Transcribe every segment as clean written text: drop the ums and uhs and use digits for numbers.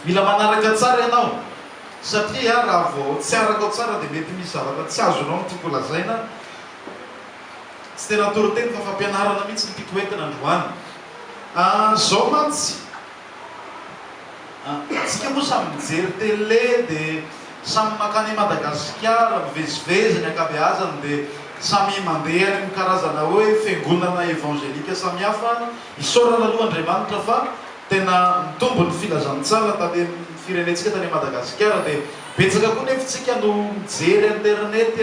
Mila manaraka tsara ianao satria raha vao tsy arakao tsara dia mety misy zavatra tsy azonao ny tiako holazaina. Tsy tena toriteny fa fampianarana mihitsy no tiako hoentina androany. Izao mantsy, antsika moa samy mijery télé dia samy mankany Madagasikara, mivezivezy ny ankabeazany dia samy mandeha any amin'ny karazana hoe fiangonana evangelika samihafa. Isaorana aloha Andriamanitra fa tena mitombo ny filazantsara tany amin'ny firenentsika tany Madagasikara dia betsaka koa nefa tsika no mijery internet,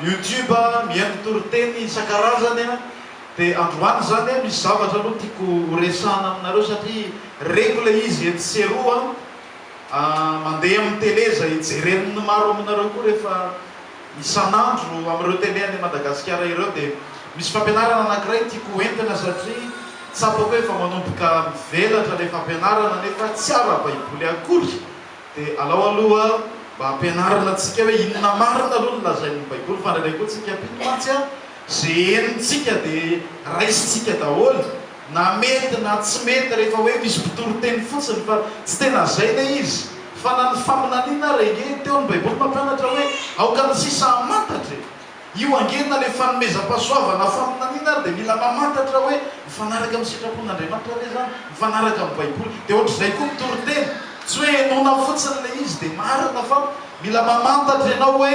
youtube, mihaino toriteny isan-karazany. Dia androany izany an, misy zavatra aloha tiako ho resahana aminareo satria reko ilay izy etsy sy eroa an, mandeha amin'ny télé izay jeren'ny maro aminareo koa rehefa isan'andro amin'ireo télé any Madagasikara ireo dia misy fampianarana anankiray tiako ho entina satria tsapako hoe efa manomboka mivelatra ilay fampianarana nefa tsy ara-baiboly akory. Dia alao aloha mba hampianarina antsika hoe inona marina aloha no lazain'ny baiboly fa indraindray koa tsika mpino mantsy an, ze henontsika dia raisintsika daholo na mety na tsy mety rehefa hoe misy mpitory teny fotsiny fa tsy tena zay le izy fa na ny faminaniana ary ange teo ny baiboly mampianatra hoe aoka ny sisa hamantatra e! Io ange na le fanomezam-pahasoavana faminaniana ary dia mila mamantatra hoe mifanaraka amin'ny sitrapon'Andriamanitra ve izany, mifanaraka amin'ny baiboly. Dia ohatr'izay koa ny toriteny, tsy hoe henoina fotsiny le izy dia marina fa mila mamantatra ianao hoe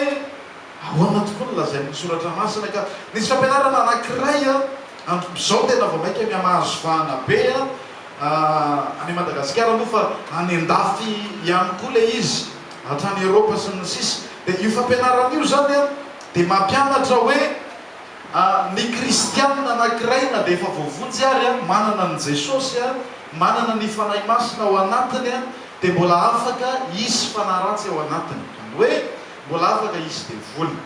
ahoana tokoa no lazain'ny soratra masina ka. Nisy fampianarana anankiray andro izao tena vao mainka mihamahazo vahana be any Madagasikara moa fa any an-dafy ihany koa le izy. Hatrany Eropa sy ny sisa. Dia io fampianarana io izany dia mampianatra hoe ny kristianina anankiray na dia efa voavonjy ary, manana an'i Jesosy, manana ny Fanahy Masina ao anatiny dia mbola afaka hisy fanahy ratsy ao anatiny. Izany hoe mbola afaka hisy devoly.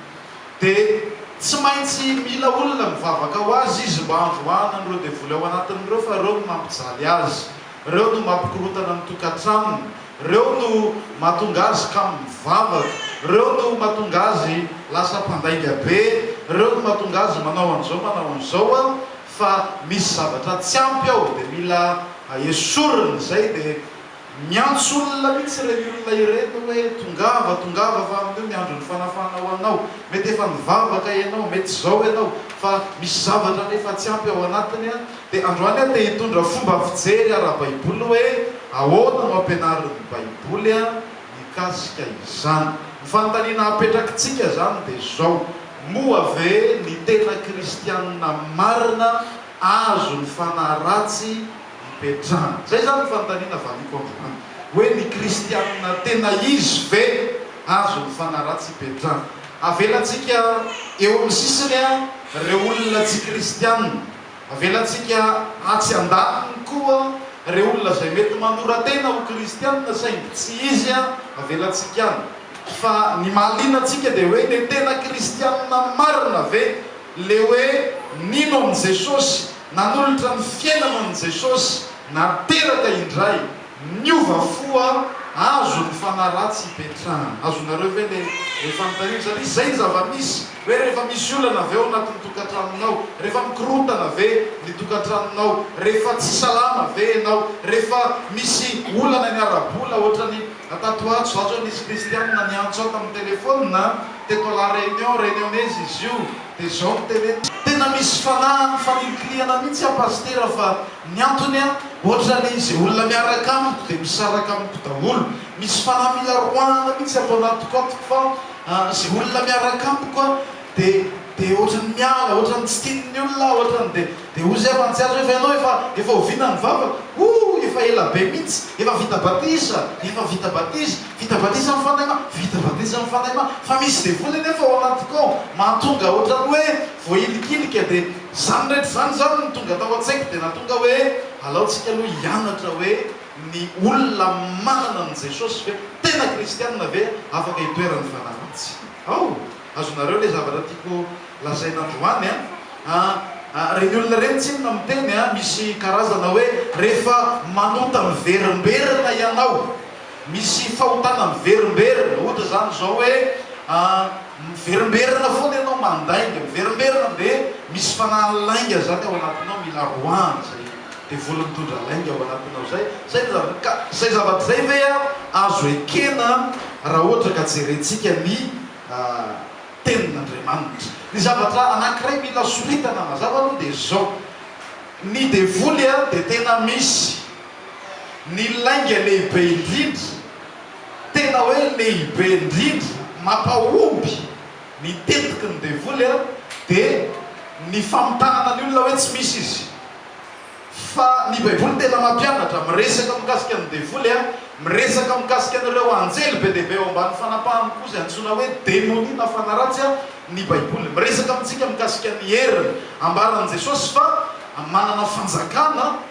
Dia tsy maintsy mila olona mivavaka ho azy izy mba handroahana an'ireo devoly ao anatiny ireo fa ireo no mampijaly azy. Ireo no mampikorontana ny tokantranony. Reo no mahatonga azy kamo mivavaka, reo no mahatonga azy lasa mpandainga be, reo no mahatonga azy manao an'izao manao an'izao an, fa misy zavatra tsy ampy ao dia mila esorina izay dia miantso olona mihitsy ireny olona ireny hoe tongava tongava fa amin'io ny andron'ny fanafahana ho anao, mety efa nivavaka ianao, mety izao ianao fa misy zavatra anefa tsy ampy ao anatiny an. Dia androany aho te hitondra fomba fijery ara-baiboly hoe ahoana no ampianarin'ny Baiboly mikasika izany. Ny fanontaniana apetrakitsika izany dia izao, moa ve ny tena kristianina marina azon'ny fanahy ratsy ipetrahana? Izay izany ny fanontaniana valiako androany, hoe ny kristianina tena izy ve azon'ny fanahy ratsy ipetrahana? Avelantsika eo amin'ny sisiny ireo olona tsy kristianina. Avelantsika atsy andaniny koa ireo olona izay mety manora-tena ho kristianina saingy tsy izy, avelantsika any. Fa ny mahaliana antsika dia hoe ilay tena kristianina marina ve? Ilay hoe nino an'i Jesosy, nanolotra ny fiainana an'i Jesosy, nateraka indray, Niova fo aho, azo ny fanahy ratsy ipetrahana. Azonareo ve le le fanontaniana? Satria izay ny zava-misy, hoe rehefa misy olana ve ao anatin'ny tokantranonao, rehefa mikorontana ve ny tokantranonao, rehefa tsy salama ve ianao, rehefa misy olana ny ara-bola ohatrany tato ho ato, za zao nisy kristianina niantso ahy tamin'ny telephone teto la Réunion, Réunionnaise izy io, dia zao no teneniny, tena misy fanahy fanilikilihana mihitsy aho pasitera fa Ny antony an, ohatrany izay olona miaraka amiko dia misaraka amiko daholo. Misy fanahy mila roahana mihitsy ato anatiko ato fa izay olona miaraka amiko an dia dia ohatrany miala, ohatrany tsy tian'ny olona aho, ohatrany dia dia hozy aho mantsy azy hoe fa ianao efa efa oviana nivavaka? Ouh efa ela be mihitsy, efa vita batisa, efa vita batisa, vita batisa amin'ny fanahy ma, vita batisa amin'ny fanahy ma, fa misy devoly anefa ao anatiko ao mahatonga ohatrany hoe voahilikilika dia Izany rehetra izany izany no tonga tao an-tsaiko dia nahatonga hoe alao tsika aloha hianatra hoe ny olona manana an'i Jesosy ve, tena kristianina ve afaka hitoeran'ny fanahy ratsy ao? Azonareo ilay zavatra tiako lazaina androany an! Ireny olona ireny tsinona miteny an, misy karazana hoe rehefa manota miverimberina ianao, Misy fahotana miverimberina, ohatra izany izao hoe miverimberina foana ianao mandainga, miverimberina dia misy fanahy lainga izany ao anatinao mila roahana izay devoly mitondra lainga ao anatinao izay, izay no zavatra, ka Izay zavatra izay ve azo ekena raha ohatra ka jerentsika ny Tenin'Andriamanitra? Ny zavatra anankiray mila soritana mazava aloha dia izao, ny devoly dia tena misy, ny lainga lehibe indrindra, tena hoe lehibe indrindra, mampahomby ny tetiky ny devoly dia ny famitahana ny olona hoe tsy misy izy. Fa ny Baiboly tena mampianatra, miresaka mikasika ny devoly, miresaka mikasika an'ireo anjely be dia be ao ambany fanapahany koa izay antsoina hoe demonia na fanahy ratsy ny Baiboly. Miresaka amintsika mikasika ny heriny. Ambaran'i Jesosy fa manana fanjakana.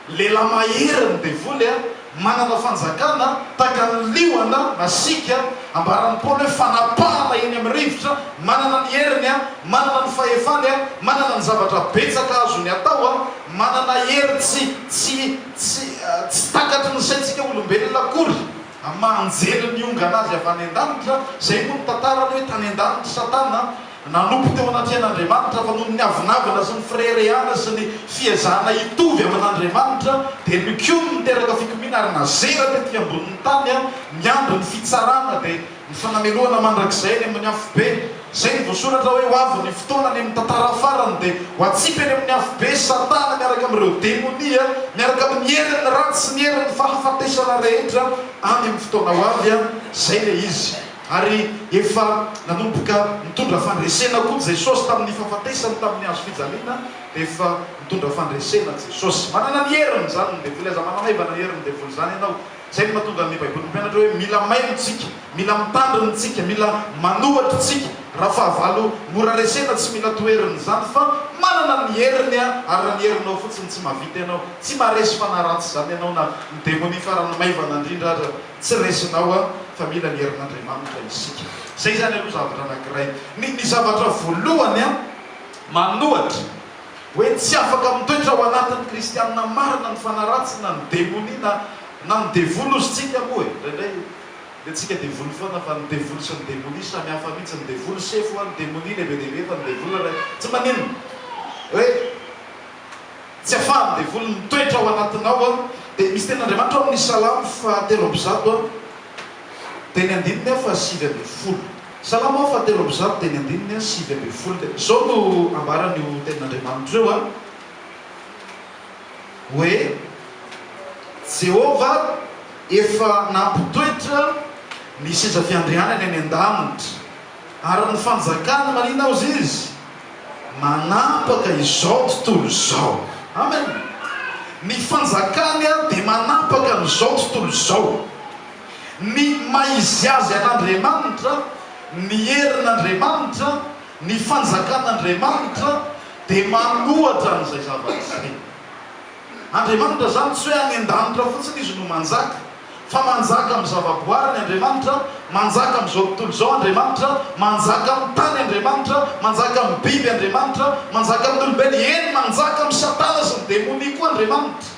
Lehilahy mahery ny devoly a, manana fanjakana tahaka ny liona masiaka, ambaran'i Paoly hoe fanapahana eny amin'ny rivotra, manana ny heriny a, manana ny fahefany a, manana ny zavatra betsaka azony atao a, manana hery tsy tsy tsy tsy takatry ny saintsika olombelona akory, amin'ny maha anjely niongana azy avy any an-danitra, izay moa ny tantarany hoe tany an-danitra Satana, Nanompo teo anatrehan'Andriamanitra fa noho ny avonavona sy ny fireharehana sy ny fiezahana hitovy amin'Andriamanitra dia nikomy niteraka fikomiana ary nazera tety ambonin'ny tany miandry ny fitsarana dia ny fanamelohana mandrakizay any amin'ny afobe. Izay no voasoratra hoe ho avy ny fotoana any amin'ny tantara farany dia ho atsipy any amin'ny afobe Satana miaraka amin'ireo demonia miaraka amin'ny herin'ny ratsy sy ny herin'ny fahafatesana rehetra any amin'ny fotoana ho avy. Izay ilay izy. Ary efa nanomboka nitondra fandresena koa Jesosy tamin'ny fahafatesany tamin'ny hazo fijaliana dia efa nitondra fandresena Jesosy. Manana ny heriny izany ny devoly, aza manamaivana ny herin'ny devoly izany ianao. Izay no mahatonga ny Baiboly mampianatra hoe mila mailo tsika, mila mitandrina tsika, mila manohatra tsika. Raha fahavalo mora resena tsy mila toherina izany fa manana ny heriny ary raha ny herinao fotsiny tsy mahavita ianao, tsy maharesy fanahy ratsy izany ianao na ny demonia farany maivana indrindra aza. Tsy resinao aho fa mila ny herin'Andriamanitra isika. Izay izany aloha zavatra anankiray. Ny ny zavatra voalohany an, manohatra hoe tsy afaka mitoetra ao anatin'ny kristianina marina ny fanahy ratsy na ny demonia na na ny devoly hozy tsika moa e. Indraindray le tsika devoly foana fa ny devoly sy ny demonia samy hafa mihitsy. Ny devoly sefo an, ny demonia lehibe dia be fa ny devoly ray tsy maninona. Hoe. Tsy afahan'ny devoly mitoetra ao anatinao an. Dia misy tenin'Andriamanitra ao amin'ny Salamo faha 133 an, dia ny andininy faha 19. Salamo faha 133 dia ny andininy 19. Dia izao no ambaran'io tenin'Andriamanitra io an, hoe, Jehovah efa nampitoetra ny seza fiandrianany any an-danitra, ary ny fanjakany manina hozy izy? Manapaka izao tontolo izao. Amen. Ny fanjakany dia manapaka an'izao tontolo izao. Ny maha izy azy an'Andriamanitra, ny herin'Andriamanitra, ny fanjakan'Andriamanitra dia manohatra an'izay zavatra izay. Andriamanitra izany tsy hoe any an-danitra fotsiny izy no manjaka. Fa manjaka amin'ny zavaboariny Andriamanitra, manjaka amin'izao tontolo izao Andriamanitra, manjaka amin'ny tany Andriamanitra, manjaka amin'ny biby Andriamanitra, manjaka amin'ny olombelona, eny manjaka amin'i Satana sy ny demonia koa Andriamanitra.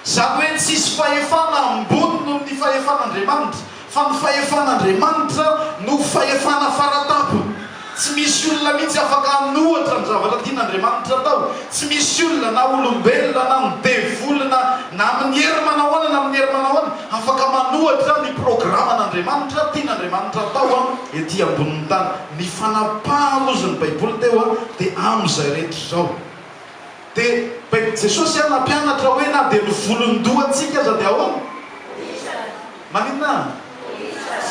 Izany hoe tsisy fahefana ambony noho ny fahefan'Andriamanitra, fa ny fahefan'Andriamanitra no fahefana faratampony. Tsy misy olona mihitsy afaka hanohatra ny zavatra tian'Andriamanitra atao. Tsy misy olona, na olombelona, na ny devoly, na na amin'ny hery manahoana na amin'ny hery manahoana, afaka manohatra ny programan'Andriamanitra tian'Andriamanitra atao ety ambonin'ny tany. Ny fanapahana, hozy ny Baiboly teo, dia amin'izay rehetra izao. Dia Baib Jesosy a nampianatra hoe na dia ny volon-dohantsika aza dia ahoana? Maninona?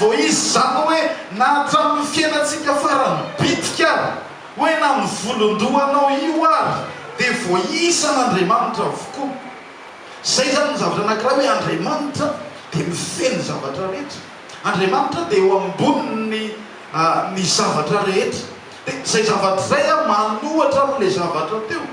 Voaiza izany hoe na hatramin'ny fiainantsika farany bitika ary, hoe na ny volon-dohanao io ary dia voaisan'Andriamanitra avokoa. Izay izany ny zavatra anankiray hoe Andriamanitra dia mifehy ny zavatra rehetra. Andriamanitra dia eo ambonin'ny ny zavatra rehetra. Dia izay zavatra izay an, manohatra amin'ilay zavatra teo.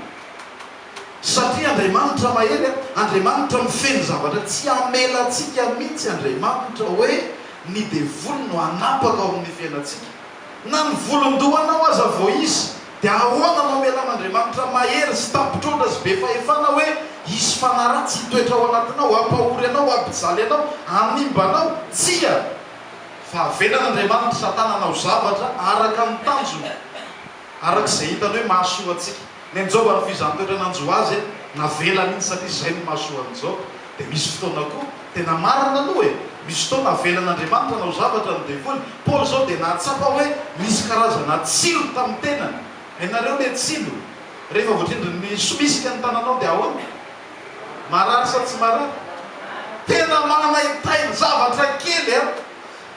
Satria Andriamanitra mahery an, Andriamanitra mifehy ny zavatra, tsy hamela antsika mihitsy Andriamanitra hoe ny devoly no hanapaka ao amin'ny fiainantsika. Na ny volon-dohanao aza voaisa, dia ahoana no hamelan'Andriamanitra mahery sy tapitroatra sy be fahefana hoe hisy fanahy ratsy hitoetra ao anatinao, hampahory anao, hampijaly anao, hanimba anao? Tsia! Fa avelan'Andriamanitra Satana hanao zavatra araka ny tanjony, araka izay hitany hoe mahasoa antsika. Ny an'i Joba ny fihizan-toetra nanjo azy, navelany iny satria izay no mahasoa an'i Joba. Dia misy fotoana koa. Tena marina aloha e! Misy fotoana avelan'Andriamanitra hanao zavatra ny devoly. Paoly izao dia nahatsapa hoe nisy karazana tsilo tamin'ny tenany. Hainareo ilay tsilo? Rehefa voatsindrin'ny somisika ny tananao dia ahoana? Marary sa tsy marary? Tena manaintaina, zavatra kely an!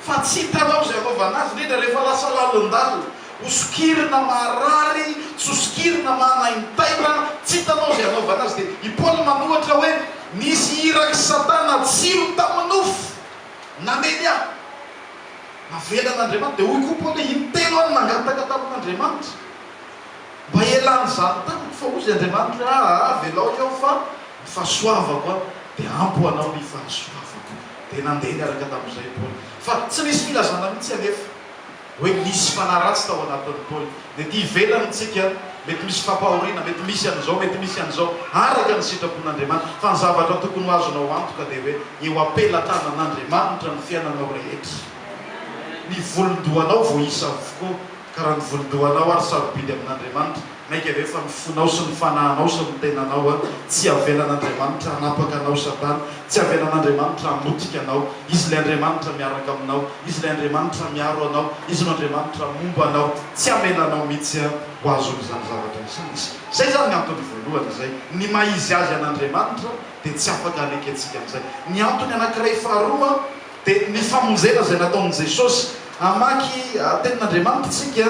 Fa tsy hitanao izay anaovana azy, indrindra rehefa lasa lalindalina. Hosokirina marary, tsy hosokirina manaintaina, tsy hitanao izay anaovana azy. Dia i Paoly manohatra hoe, Nisy irak'i Satana tsilo tamin'ny nofo, namely ahy. Navelan'Andriamanitra. Dia hoy koa Paoly hoe, Intelo aho no nangataka tamin'Andriamanitra mba hialany izany tamiko, fa hozy Andriamanitra hoe, Aa, avelao iaho fa ny fahasoavako an, dia ampy ho anao ny fahasoavako. Dia nandeha niaraka tamin'izay Paoly. Fa tsy nisy filazana mihitsy anefa hoe nisy fanahy ratsy tao anatin'i Paoly. Ny ety ivelany tsika, mety misy fampahoriana, mety misy an'izao, mety misy an'izao, araka ny sitrapon'Andriamanitra. Fa ny zavatra tokony ho azonao antoka dia hoe eo am-pelatanan'Andriamanitra ny fiainanao rehetra. Ny volon-dohanao voaisa avokoa. Ka raha ny volon-dohanao ary sarobidy amin'Andriamanitra, mainka ve fa ny fonao sy ny fanahinao sy ny tenanao a! Tsy avelan'Andriamanitra hanapaka anao Satana, tsy avelan'Andriamanitra hamotika anao. Izy ilay Andriamanitra miaraka aminao, Izy ilay Andriamanitra miaro anao, Izy no Andriamanitra momba anao, tsy hamela anao mihitsy ho azon'izany zavatra izany Izy. Izay izany ny antony voalohany izay. Ny maha izy azy an'Andriamanitra dia tsy afaka hanekentsika an'izay. Ny antony anankiray faharoa Dia ny famonjena izay nataon'i Jesosy. Hamaky tenin'Andriamanitra isika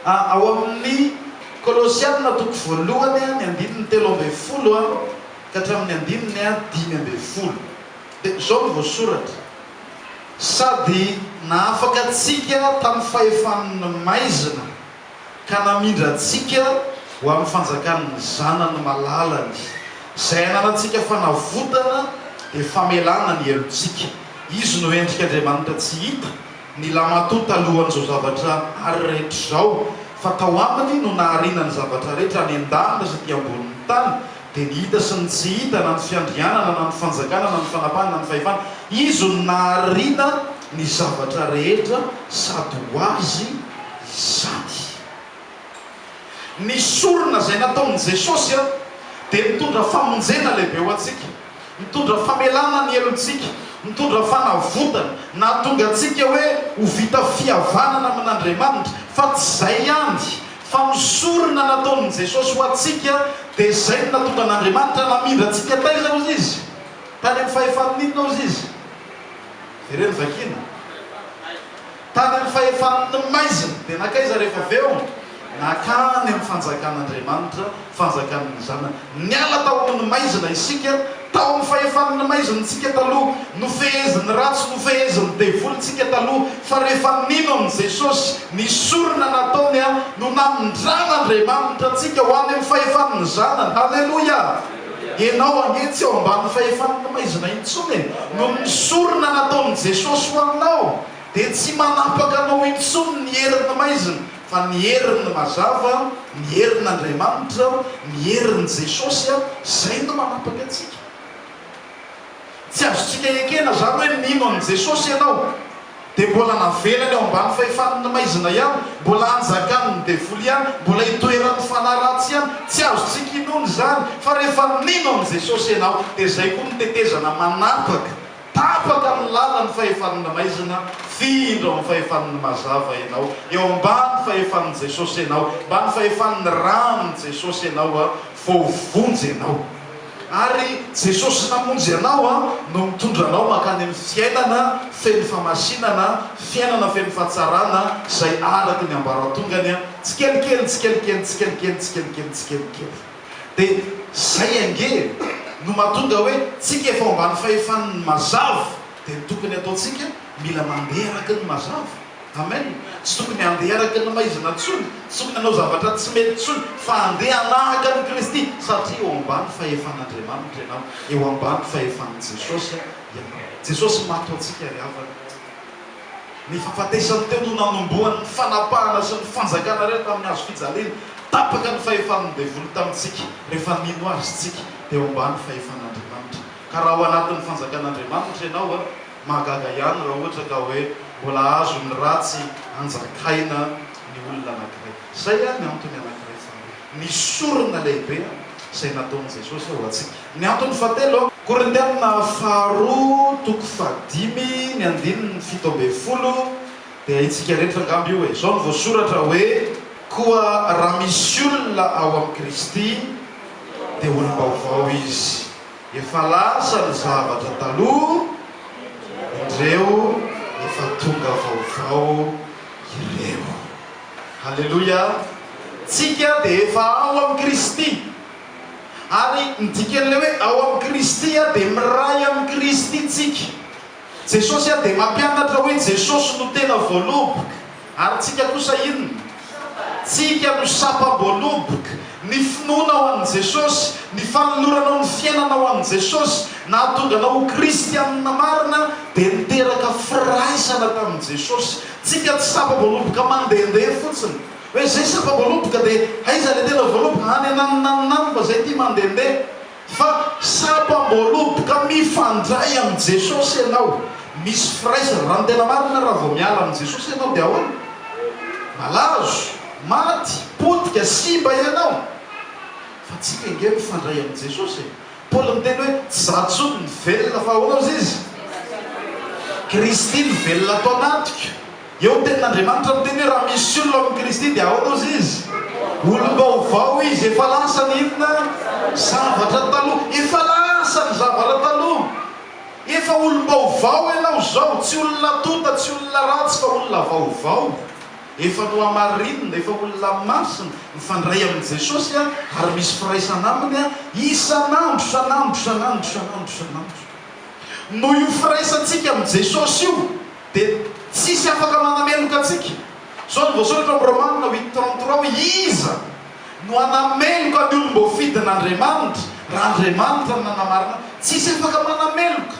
ao amin'ny Kolosiana toko voalohany ny andininy 13 ka hatramin'ny andininy 15. Dia izao no voasoratra, Sady nahafaka antsika tamin'ny fahefan'ny maizina ka namindra antsika ho amin'ny fanjakan'ny Zanany malalany, izay ananantsika fanavotana, dia famelana ny helotsika. Izy no endrik'Andriamanitra tsy hita, ny lamatoa talohan'izao zavatra ary rehetra izao, fa tao aminy no nahariana ny zavatra rehetra any an-danitra sy aty ambonin'ny tany, dia ny hita sy ny tsy hita, na ny fiandrianana, na ny fanjakana, na ny fanapahana, na ny fahefana. Izy no nahariana ny zavatra rehetra sady ho Azy izany. Ny sorona izay nataon'i Jesosy dia nitondra famonjena lehibe ho antsika, nitondra famelana ny helotsika, nitondra fanavotana, nahatonga antsika hoe ho vita fihavanana amin'Andriamanitra. Fa tsy izay ihany, fa ny sorona nataon'i Jesosy ho antsika dia izay no nahatonga an'Andriamanitra namindra antsika taiza hozy Izy? Tany amin'ny fahefan'ny inona hozy Izy? Jereo ny vakiana. Tany amin'ny fahefan'ny maizina. Dia nankaiza rehefa avy eo? Nankany amin'ny fanjakan'Andriamanitra, fanjakan'ny Zanany. Niala tao amin'ny maizina isika, tao amin'ny fahefan'ny maizina isika taloha, nofehezin'ny ratsy, nofehezin'ny devoly isika taloha, fa rehefa nino an'i Jesosy, ny sorona nataony no namindran'Andriamanitra antsika ho any amin'ny fahefan'ny Zanany. Aleloia! Ianao ange tsy eo ambanin'ny fahefan'ny maizina intsony e! Noho ny sorona nataon'i Jesosy ho anao, dia tsy manapaka anao intsony ny herin'ny maizina, fa ny herin'ny mazava, ny herin'Andriamanitra, ny herin'i Jesosy, izay no manapaka antsika. Tsy azontsika ekena izany hoe mino an'i Jesosy ianao, dia mbola navelany ao ambany fahefan'ny maizina ihany, mbola anjakan'ny devoly ihany, mbola itoeran'ny fanahy ratsy ihany. Tsy azontsika inoana izany, fa rehefa mino an'i Jesosy ianao, dia izay koa ny tetezana manapaka, tapaka ny lalan'ny fahefan'ny maizina, findra ao amin'ny fahefan'ny mazava ianao, eo ambany fahefan'i Jesosy ianao, ambany fahefan'ny ran'i Jesosy ianao, voavonjy ianao. Ary Jesosy namonjy anao no mitondra anao mankany amin'ny fiainana feno famasinana, fiainana feno fahatsarana izay araka ny ambaratongany, tsikelikely, tsikelikely, tsikelikely, tsikelikely, tsikelikely. Dia izay ange no mahatonga hoe tsika efa ao ambany fahefan'ny mazava, dia ny tokony ataontsika mila mandeha araka ny mazava. Amen! Tsy tokony handeha araka ny maizina intsony, tsy tokony hanao zavatra tsy mety intsony, fa handeha hanahaka an'i Kristy, satria eo ambany fahefan'Andriamanitra ianao, eo ambany fahefan'i Jesosy ianao. Jesosy maty ho antsika ry havana. Ny fahafatesany teo no nanombohany ny fanapahana sy ny fanjakana rehetra tamin'ny hazo fijaliana. Tapaka ny fahefan'ny devoly tamintsika rehefa nino Azy tsika, dia eo ambany fahefan'Andriamanitra. Ka raha ao anatin'ny fanjakan'Andriamanitra ianao, Mahagaga ihany raha ohatra ka hoe mbola azon'ny ratsy anjakaina ny olona anankiray. Izay ny antony anankiray faharoa. Ny sorona lehibe izay nataon'i Jesosy ho antsika. Ny antony fahatelo. Korintiana faharoa toko fahadimy ny andininy 17 dia haintsika rehetra angamba io e. Izao no voasoratra hoe, Koa raha misy olona ao amin'i Kristy dia olom-baovao izy. Efa lasa ny zavatra taloha, indreo efa tonga vaovao ireo. Haleloia! Tsika dia efa ao amin'i Kristy. Ary ny dikan'ilay hoe ao amin'i Kristy dia miray amin'i Kristy tsika. Jesosy dia mampianatra hoe Jesosy no tena voaloboka. Ary tsika kosa inona? Tsika no sampam-boaloboka. Ny finoanao an'i Jesosy, ny fanoloranao ny fiainanao an'i Jesosy, nahatonga anao ho kristianina marina, dia niteraka firaisana tamin'i Jesosy. Tsika tsy sampam-boaloboka mandehandeha fotsiny. Hoe zay sampam-boaloboka dia aiza ilay tena voaloboka? Any ananonanonany fa zay ity mandehandeha. Fa sampam-boaloboka mifandray amin'i Jesosy ianao. Misy firaisana. Raha ny tena marina, raha vao miala amin'i Jesosy ianao dia ahoana? Malazo, maty, potika, simba ianao. Fa tsika ange mifandray amin'i Jesosy e. Paoly niteny hoe, tsy izaho intsony no velona fa ahoana hozy izy? Kristy no velona ato anatiko. Eo ny tenin'Andriamanitra miteny hoe raha misy olona ao amin'i Kristy dia ahoana hozy izy? Olom-baovao izy, efa lasa ny inona? Zavatra taloha. Efa lasa ny zavatra taloha. Efa olom-baovao ianao izao, tsy olona tonta, tsy olona ratsy fa olona vaovao. Efa nohamarinina, efa olona masina, mifandray amin'i Jesosy ary misy firaisana aminy isan'andro, isan'andro, isan'andro, isan'andro, isan'andro. Noho io firaisantsika amin'i Jesosy io dia tsisy afaka manameloka antsika. Izao no voasoratra ao amin'ny Romana huit 33 hoe, Iza no hanameloka ny olom-boafidin'Andriamanitra, raha Andriamanitra no nanamarina azy? Tsisy afaka manameloka.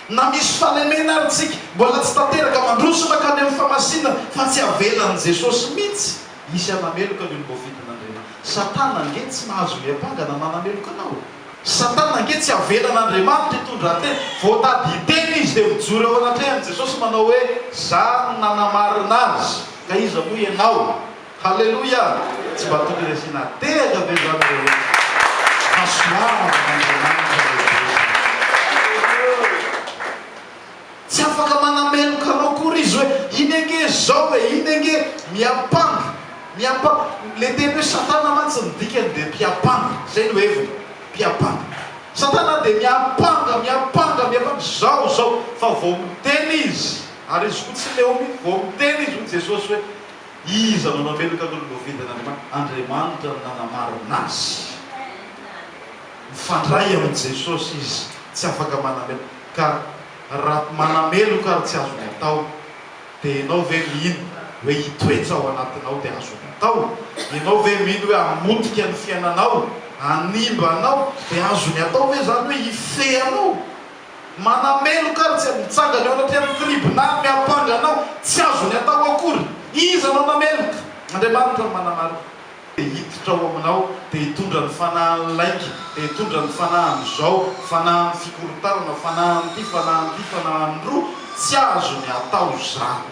Na misy fahalemena ary tsika, mbola tsy tanteraka, mandroso mankany amin'ny famasinana, fa tsy avelan'i Jesosy mihitsy hisy hanameloka ny olom-boafidin'Andriamanitra. Satana ange tsy mahazo miampanga na manameloka anao e! Satana ange tsy avelan'Andriamanitra hitondra tena. Vao tady hiteny izy dia mijoro eo anatrehan'i Jesosy manao hoe, Za no nanamarina azy, ka iza moa ianao? Haleloia! Tsy mba tokony asiana tehaka ve izany ireo hoe, Fahasoavan'Andriamanitra lehibe izany? Tsy afaka manameloka anao akory izy hoe, iny ange izao e, iny ange, miampanga, miampanga. Ilay teny hoe satana mantsy ny dikany dia mpiampanga, izay no heviny, mpiampanga. Satana dia miampanga, miampanga, miampanga, izao, izao, fa vao miteny izy, ary izy koa tsy leo mihitsy, vao miteny izy hoy Jesosy hoe, iza no nameloka ny olom-boavidin'Andriamanitra? Andriamanitra no nanamarina azy. Mifandray amin'i Jesosy izy, tsy afaka manameloka. Ka raha manameloka ary tsy azony atao, dia ianao ve mino hoe hitoetra ao anatinao dia azony atao? Ianao ve mino hoe hamotika ny fiainanao, hanimba anao, dia azony atao ve izany hoe hifehy anao? Manameloka ary tsy mitsangana eo anatrehan'ny tribonaly miampanga anao, tsy azony atao akory. Iza no hanameloka? Andriamanitra no manamarina. dia hiditra ao aminao, dia hitondra ny fanahin'ny lainga, dia hitondra ny fanahin'izao, fanahin'ny fikorontanana, fanahin'ity, fanahin'ity, fanahin'iroa, tsy azony atao izany,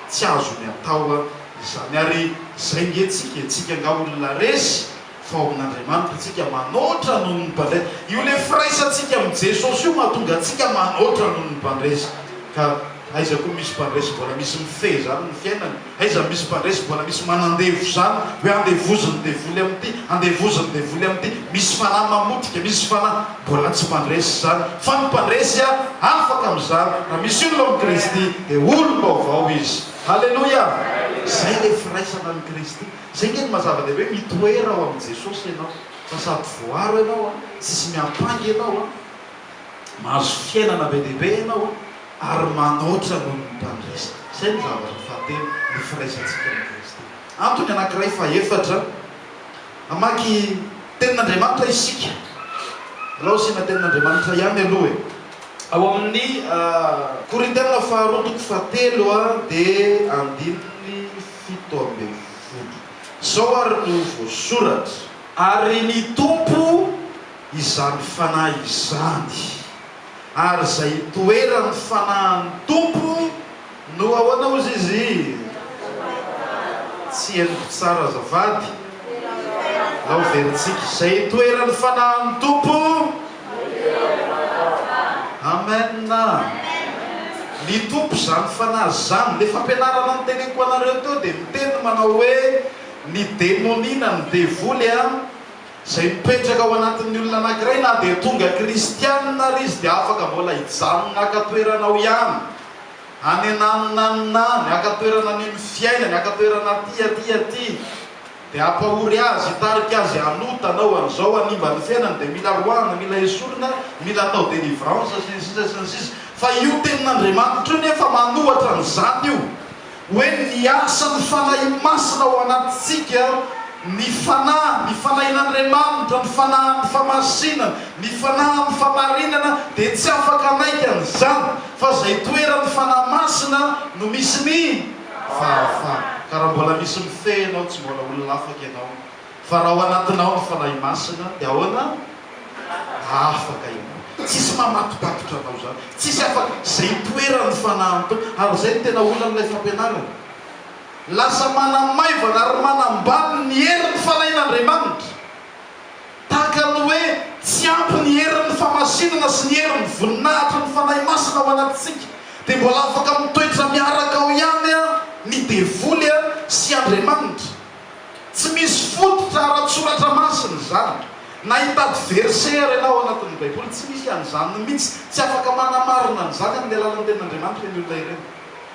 tsy azony atao izany, ary izay nge tsika e, tsika angaha olona resy, fa ao amin'Andriamanitra tsika manoatra noho ny mpandresy, io le firaisantsika amin'i Jesosy io mahatonga antsika manoatra noho ny mpandresy, ka aiza koa misy mpandresy mbola misy mifehy izany ny fiainany? Aiza misy mpandresy mbola misy manandevo izany hoe andevozin'ny devoly amin'ity, andevozin'ny devoly amin'ity, misy fanahy mamotika, misy fanahy, mbola tsy mpandresy izany, fa ny mpandresy afaka amin'izany, raha misy olona ao amin'i Kristy dia olom-baovao izy. Haleloia! Izay ilay firaisana amin'i Kristy. Izay ange no maha zava-dehibe hoe mitoera ao amin'i Jesosy ianao, fa sady voaro ianao, tsisy miampanga ianao, mahazo fiainana be dia be ianao, ary manoatra noho ny mpandresy. Izay no zavatra fahatelo, ny firaisantsika amin'i Kristy. Antony anankiray fahefatra, hamaky Tenin'Andriamanitra isika. Alao asiana Tenin'Andriamanitra ihany aloha e. Ao amin'ny Korintiana faharoa toko fahatelo dia andininy 17. Izao ary no voasoratra. Ary ny Tompo izany Fanahy izany. Ary izay itoeran'ny Fanahin'ny Tompo no ahoana hozy izy? Tsy henoko tsara azafady. Alao averintsika. Izay itoeran'ny Fanahin'ny Tompo. Amen. Ny Tompo izany Fanahy izany. Ilay fampianarana noteneniko anareo teo dia miteny manao hoe ny demonia na ny devoly an, izay mipetraka ao anatin'ny olona anankiray na dia tonga kristianina ary izy dia afaka mbola hijanona haka toerana ao ihany. Any ananonanona any, haka toerana any amin'ny fiainany, haka toerana aty, aty, aty. Dia hampahory azy, hitarika azy hanota, hanao an'izao, hanimba ny fiainany, dia mila roahana, mila esorina, mila atao délivrance, sy ny sisa sy ny sisa. Fa io tenin'Andriamanitra io nefa manohatra an'izany io. Hoe ny asan'ny Fanahy Masina ao anatintsika, ny Fanahy, ny Fanahin'Andriamanitra, ny Fanahin'ny famasinana, ny Fanahin'ny famarinana dia tsy afaka hanaiky an'izany, fa izay toeran'ny Fanahy Masina no misy ny Fahafahana. Ka raha mbola misy mifehy ianao, tsy mbola olona afaka ianao. Fa raha ao anatinao ny Fanahy Masina, dia ahoana? Afaka ianao. Tsisy mamatopatotra anao izany. Tsisy afaka. Izay itoeran'ny Fanahin'ny Tompo. Ary izay no tena olan'ilay fampianarana. Lasa manamaivana ary manambany ny herin'ny Fanahin'Andriamanitra. Tahaka ny hoe tsy ampy ny herin'ny famasinana sy ny herin'ny voninahitry ny Fanahy Masina ao anatintsika, dia mbola afaka mitoetra miaraka ao ihany ny devoly sy Andriamanitra. Tsy misy fototra ara-tsoratra masina izany. Na hitady verset ary ianao ao anatin'ny Baiboly, tsy misy an'izany mihitsy. Tsy afaka manamarina an'izany amin'ny alalan'ny Tenin'Andriamanitra ireny olona ireny.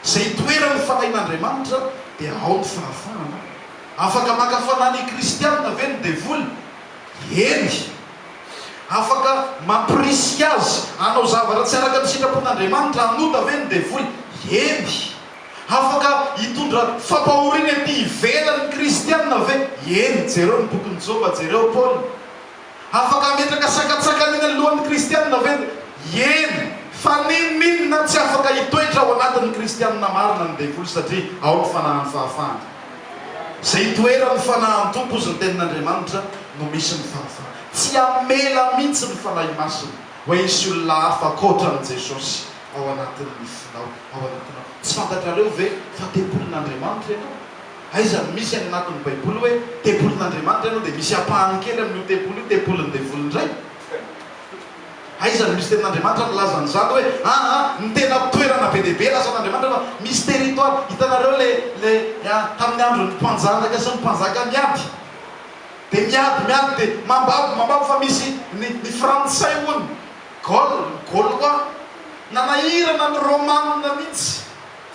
Izay itoeran'ny Fanahin'Andriamanitra dia ao ny fahafahana. Afaka maka fanahy ny kristianina ve ny devoly? Eny. Afaka mampirisika azy hanao zavatra tsy araka ny sitrapon'Andriamanitra, hanota ve ny devoly? Eny. Afaka hitondra fampahoriana ety ivelany ny kristianina ve? Eny. Jereo ny bokin'i Joba, jereo Paoly. Afaka hametraka sakantsakana eny anoloan'ny kristianina ve ny. Eny, fa n'inon'inona tsy afaka hitoetra ao anatin'ny kristianina marina ny devoly satria ao ny fanahin'ny fahafahana. Izay itoeran'ny fanahin'ny Tompo, hozy ny tenin'Andriamanitra, no misy ny fahafahana. Tsy hamela mihitsy ny Fanahy Masina hoe hisy olona hafa ankoatra an'i Jesosy ao anatin'ny fonao, ao anatinao. Tsy fantatrareo ve fa tempolin'Andriamanitra ianao? Aiza no misy any anatin'ny baiboly hoe tempolin'Andriamanitra ianao dia misy ampahany kely amin'io tempoly io tempolin'ny devoly indray? Aiza no misy tenin'Andriamanitra milaza an'izany hoe aa ny tena toerana be dia be lasan'Andriamanitra fa misy territoire hitanareo le le tamin'ny andron'ny mpanjanaka sy ny mpanjaka miady dia miady miady dia mambabo mambabo fa misy ny ny frantsay hono Gaule ny gaulois nanahirana ny romanina mihitsy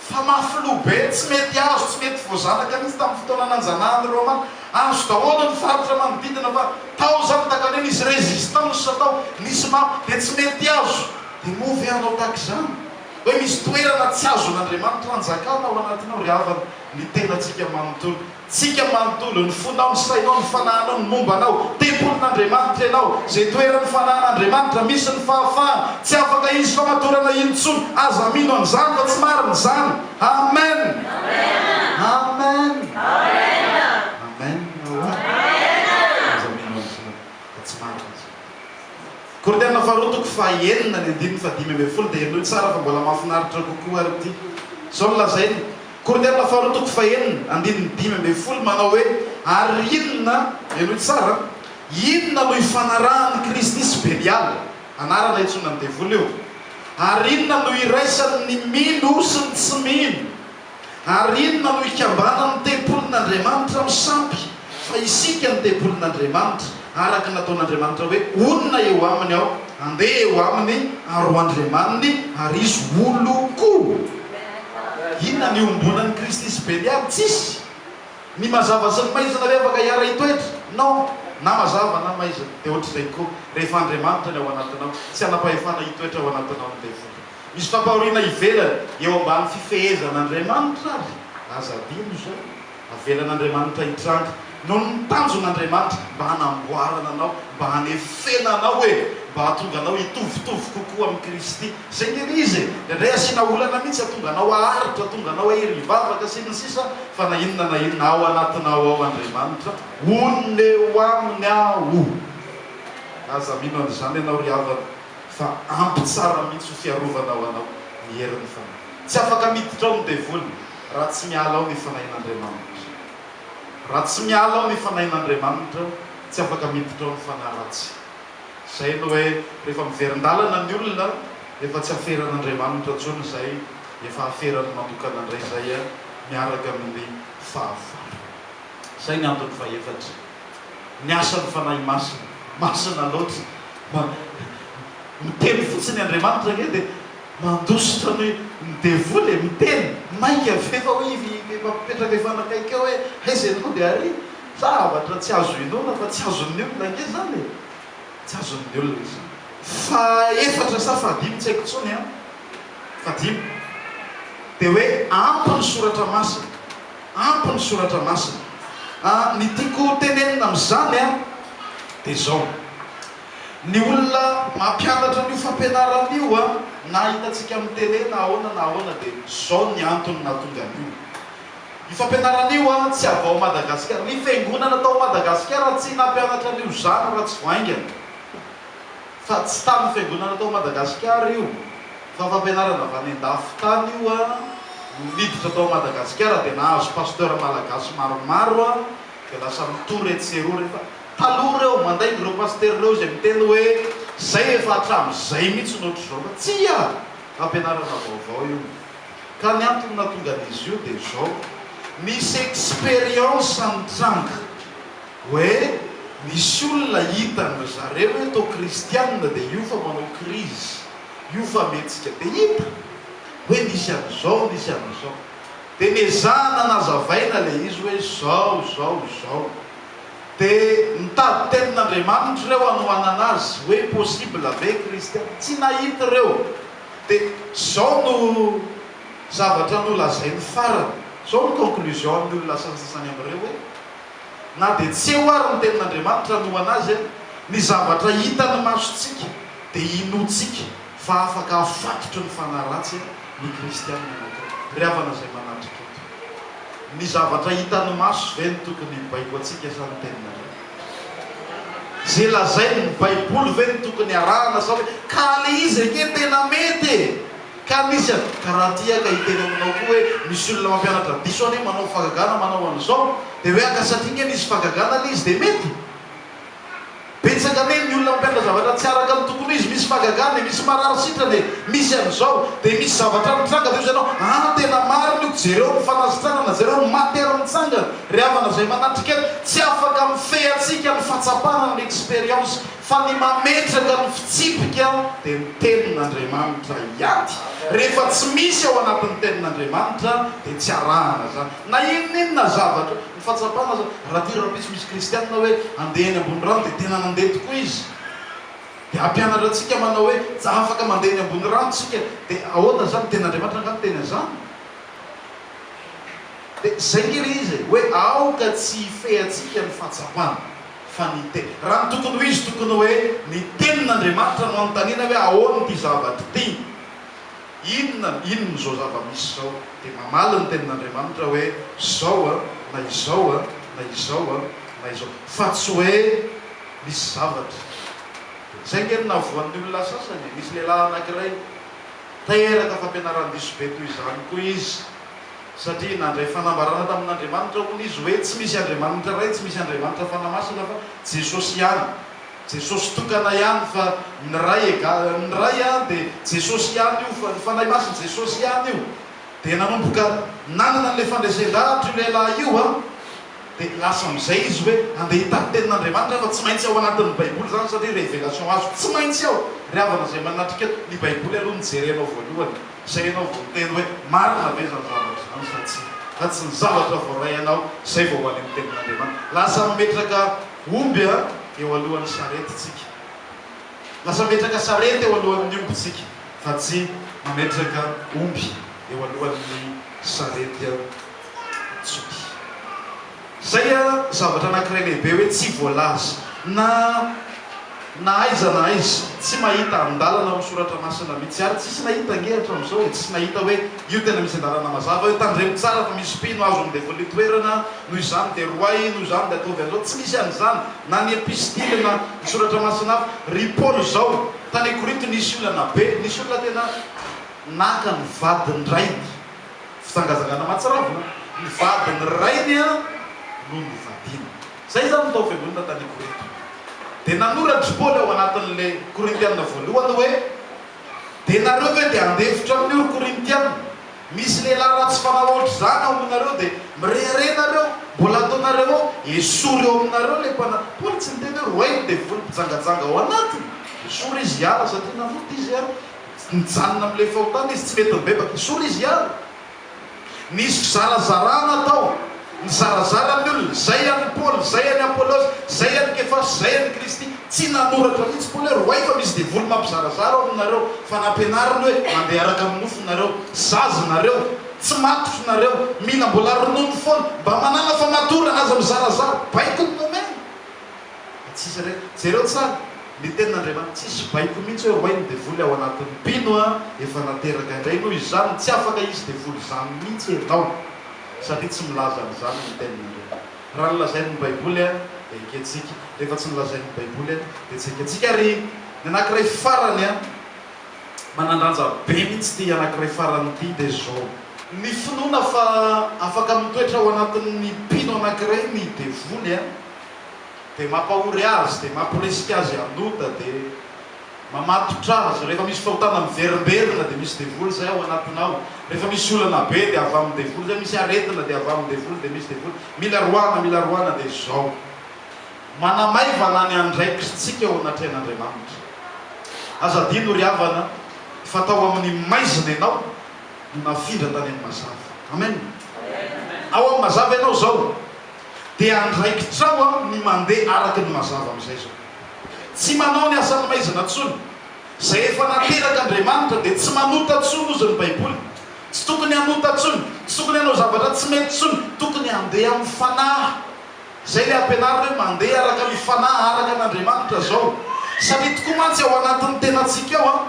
Fa mafy loha be, tsy mety azo, tsy mety voazanaka mihitsy tamin'ny fotoana nanjanahan'ny Romana. Azo daholo ny faritra manodidina fa tao izany tahaka ny hoe nisy résistance tao, nisy mafy dia tsy mety azo. Dia moa ve hanao tahaka izany? Hoe misy toerana tsy azon'Andriamanitra hanjakana ao anatinao ry havana, ny tenantsika manontolo. Tsika manontolo, ny fonao, ny sainao, ny fanahinao, ny momba anao. Tempolin'Andriamanitra ianao. Izay toeran'ny fanahin'Andriamanitra, misy ny fahafahana. Tsy afaka hisy famatorana intsony. Aza mino an'izany fa tsy marina izany. Amen! Amen! Amen hoa. Aza mino an'izany fa tsy marina izany. Korintiana faharoa toko fahaenina ny andininy fahadimy ambin'ny folo dia henoy tsara fa mbola mahafinaritra kokoa ary ity. Izao no lazainy. Korintiana faharoa toko fahenina, andininy 15, manao hoe, Ary inona, henoy tsara an, inona no ifanarahan'i Kristy sy Beliala? Anarana iantsoana ny devoly io. Ary inona no iraisan'ny mino sy ny tsy mino? Ary inona no ikambanan'ny tempolin'Andriamanitra amin'ny sampy? Fa isika no tempolin'Andriamanitra, araka ny nataon'Andriamanitra hoe, Honina eo aminy aho, handeha eo aminy, ary ho Andriamaniny, ary izy ho oloko. Inona ny iombonan'i Kristy sy Belialy? Tsisy! Ny mazava sy ny maizina ve afaka hiara-hitoetra? Non! Na mazava na maizina. Dia ohatr'izay koa, rehefa Andriamanitra ny ao anatinao, tsy hanam-pahefana hitoetra ao anatinao ny devoly. Misy fampahoriana ivelany, eo ambany fifehezan'Andriamanitra ary. Aza adino izay. Avelan'Andriamanitra hitranga noho ny tanjon'Andriamanitra mba hanamboarana anao, mba hanefena anao e, mba hahatonga anao hitovitovy kokoa amin'i Kristy. Izay nge ilay izy e! Indraindray asiana olana mihitsy hahatonga anao haharitra, hahatonga anao hahery hivavaka sy ny sisa Fa na inona na inona ao anatinao ao Andriamanitra, honina eo aminy aho. Aza mino an'izany ianao ry havana fa ampy tsara mihitsy ho fiarovana ho anao ny herin'ny Fanahy. Tsy afaka miditra ao ny devoly. Raha tsy miala ao ny Fanahin'Andriamanitra. Raha tsy miala ao ny Fanahin'Andriamanitra, tsy afaka miditra ao ny fanahy ratsy. Izay no hoe rehefa miverin-dalana ny olona, Efa tsy aferan'Andriamanitra intsony izay, efa aferany manokana indray izay miaraka amin'ny fahavalo. Izay ny antony fahefatra. Ny asan'ny Fanahy Masina. Masina loatra. Miteny fotsiny Andriamanitra ange dia mandositra ny devoly e, miteny, maika ve fa hoe mipetraka hifanakaiky eo hoe aiza ianao dia ary. Zavatra tsy azo inoana fa tsy azon'ny olona ange izany e. Tsy azon'ny olona izany. Fahefatra sa fahadimy tsy haiko intsony an. Fahadimy. Dia hoe ampy ny soratra masina. Ampy ny soratra masina. Ah, ny tiako tenenina amin'izany an, dia izao. Ny olona mampianatra an'io fampianarana io an, na hitantsika amin'ny télé na ahoana na ahoana dia izao ny antony nahatonga an'io. Io fampianarana io an, tsy avy ao Madagasikara. Ny fiangonana tao Madagasikara tsy nampianatra an'io izany raha tsy vao haingana. Fa tsy tamin'ny fiangonana tao Madagasikara io, fa fampianarana avy any an-dafy tany io an, no niditra tao Madagasikara dia nahazo pasteur malagasy maromaro an, dia lasa mitory etsy sy eroa rehefa taloha ireo, mandainga ireo pasitera ireo izay miteny hoe zay efa hatramin'izay mihitsy no ohatr'izao fa tsia! Fampianarana vaovao io. Ka ny antony nahatonga an'izy io dia izao, nisy expérience nitranga hoe nisy olona hitan-dry zareo hoe toa kristianina dia io fa manao crise, io fa mihetsika dia hita hoe nisy an'izao, nisy an'izao. Dia nezahana nazavaina ilay izy hoe izao, izao, izao. Dia nitady tenin'Andriamanitra ireo hanohanana azy hoe possible ve kristianina. Tsy nahita ireo. Dia izao no zavatra nolazainy farany, izao no conclusion an'ny olona sasantsasany amin'ireo hoe, na dia tsy eo ary ny tenin'Andriamanitra hanohana azy, ny zavatra hitan'ny masontsika dia inoantsika fa afaka afatotry ny fanahy ratsy ny kristianina anankiray. Ry havana izay manatrika eto, ny zavatra hitan'ny maso ve no tokony hibaiko antsika sa ny tenin'Andriamanitra? Ze lazain ny baiboly ve no tokony arahana sa hoe ka le izy ange tena mety e! Ka misy an! Ka raha ty aka hiteny aminao koa hoe misy olona mampianatra diso anie manao fagagana manao an'izao de hoe aka satria nge nisy fagagana le izy de mety? Betsaka anie ny olona mampianatra zavatra tsy araka ny tokony ho izy, misy fahagagana e, misy marary sitrana e, misy an'izao, dia misy zavatra mitranga dia hoy ianao, an tena marina io, jereo ny fanasitranana, jereo ny maty ary mitsangana, ry havana izay manatrika eto, tsy afaka mifehy antsika ny fahatsapana ny expérience, fa ny mametraka ny fitsipika dia ny tenin'Andriamanitra ihany. Rehefa tsy misy ao anatin'ny tenin'Andriamanitra dia tsy arahana izany, na inon'inona zavatra. Ny fahatsapana aza, raha aty rahampitso misy kristianina hoe handeha eny ambony rano dia tena nandeha tokoa izy. Dia hampianatra antsika manao hoe tsy afaka mandeha eny ambony rano tsika, dia ahoana izany? Ny tenin'Andriamanitra angaha miteny an'izany? Dia izay nge ilay izy e, hoe aoka tsy hifehy antsika ny fahatsapana fa ny teny. Raha ny tokony ho izy tokony hoe ny tenin'Andriamanitra no anontaniana hoe ahoana ity zavatra ity? Inona, inona izao zava-misy izao? Dia mamaly ny Tenin'Andriamanitra hoe, Izao an, na izao an, na izao an, na izao. Fa tsy hoe misy zavatra. Izay ange no nahavoan'ny olona sasany e. Nisy lehilahy anankiray, teraka fampianaran-diso be toy izany koa izy, satria nandray fanambarana tamin'Andriamanitra hono izy hoe tsy misy Andriamanitra Ray, tsy misy Andriamanitra Fanahy Masina fa Jesosy ihany. Jesosy tokana ihany fa ny Ray ega ny Ray an dia Jesosy ihany io fa ny Fanahy Masina Jesosy ihany io dia nanomboka nanana an'ilay fandresen-dahatra io lehilahy io an dia lasa amin'izay izy hoe andeha hitady tenin'Andriamanitra fa tsy maintsy ao anatin'ny baiboly izany satria révélation azo tsy maintsy ao ry havana izay manatrika eto ny baiboly aloha no jerenao voalohany izay ianao vao miteny hoe marina ve izany zavatra izany sa tsia fa tsy ny zavatra voaray anao izay vao ho any amin'ny tenin'Andriamanitra lasa mametraka Omby a, eo alohan'ny sarety tsika. Lasa metraka sarety eo alohan'ny omby tsika fa tsy mametraka omby eo alohan'ny sarety intsony. Zay a zavatra anakiray lehibe hoe tsy voalaza na na aiza na aiza, tsy mahita andalana ao amin'ny soratra masina mihitsy ary tsisy nahita ange hatramin'izao e, tsisy nahita hoe io tena misy andalana mazava hoe tandremo tsara fa misy mpino azon'ny devoly toerana noho izany dia roahy, noho izany dia ataovy an'izao, tsy misy an'izany na ny epistily na ny soratra masina hafa. Ry Paoly izao, tany Korinto nisy olana be, nisy olona tena naka ny vadin-drainy, fijangajangana mahatsiravina, ny vadin'ny rainy no novadiany. Izay izany no tao fiangonana tany Korinto. Dia nanoratra i Paoly ao anatin'ilay Korintiana voalohany hoe. Dia nareo ve dia handefitra amin'io ry Korintiana? Misy lehilahy ratsy fanahy hoatr'izany ao aminareo dia mirehareha nareo, mbola ataonareo ao, esory eo aminareo ilay mpana, Paoly tsy niteny hoe roahy ny devoly mpijangajanga ao anatiny, esory izy hiala satria nanota izy ary nijanona amin'ilay fahotana izy, tsy mety mibebaka, esory izy hiala. Nisy fizarazarana tao. Nizarazara ny olona, izay an'i Paoly, izay an'i Apolosy, izay an'i Kefasy, izay an'i Kristy. Tsy nanoratra mihitsy Paoly hoe, Roahy fa misy devoly mampizarazara ao aminareo, fa nampianariny hoe, Mandeha araka ny nofo nareo, zaza nareo, tsy matotra nareo, mila mbola ronono foana, mba manàna famatorana, aza mizarazara. Baiko no nomeny. Fa tsisy re. Jereo tsara ny tenin'Andriamanitra, tsisy baiko mihitsy hoe roahy ny devoly ao anatin'ny mpino a, efa nateraka indray noho izany tsy afaka hisy devoly izany mihitsy ianao satria tsy milaza an'izany ny tenin'Andriamanitra. Raha nolazain'ny baiboly a dia ekentsika, rehefa tsy nolazain'ny baiboly a dia tsy ekentsika ary ny anankiray farany a manan-danja be mihitsy ity anankiray farany ity dia izao. Ny finoana fa afaka mitoetra ao anatin'ny mpino anankiray ny devoly a dia mampahory azy, dia mamporisika azy hanota, dia mamatotra azy. Rehefa misy fahotana miverimberina dia misy devoly izay ao anatinao. Rehefa misy olana be dia avy amin'ny devoly izay, misy aretina dia avy amin'ny devoly, dia misy devoly. Mila roahana, mila roahana dia izao. Manamaivana ny andraikitritsika eo anatrehan'Andriamanitra. Aza adino ry havana fa tao amin'ny maizina ianao no nafindra tany amin'ny mazava. Amen. Ao amin'ny mazava ianao izao. Dia andraikitrao ny mandeha araka ny mazava amin'izay izao. Tsy manao ny asan'ny maizina intsony. Izay efa nateraka Andriamanitra dia tsy manota intsony hozy ny Baiboly. Tsy tokony hanota intsony. Tsy tokony hanao zavatra tsy mety intsony. Tokony handeha amin'ny Fanahy. Izay ilay ampianarina hoe mandeha araka ny Fanahy, araka an'Andriamanitra izao. Satria tokoa mantsy ao anatin'ny tenantsika ao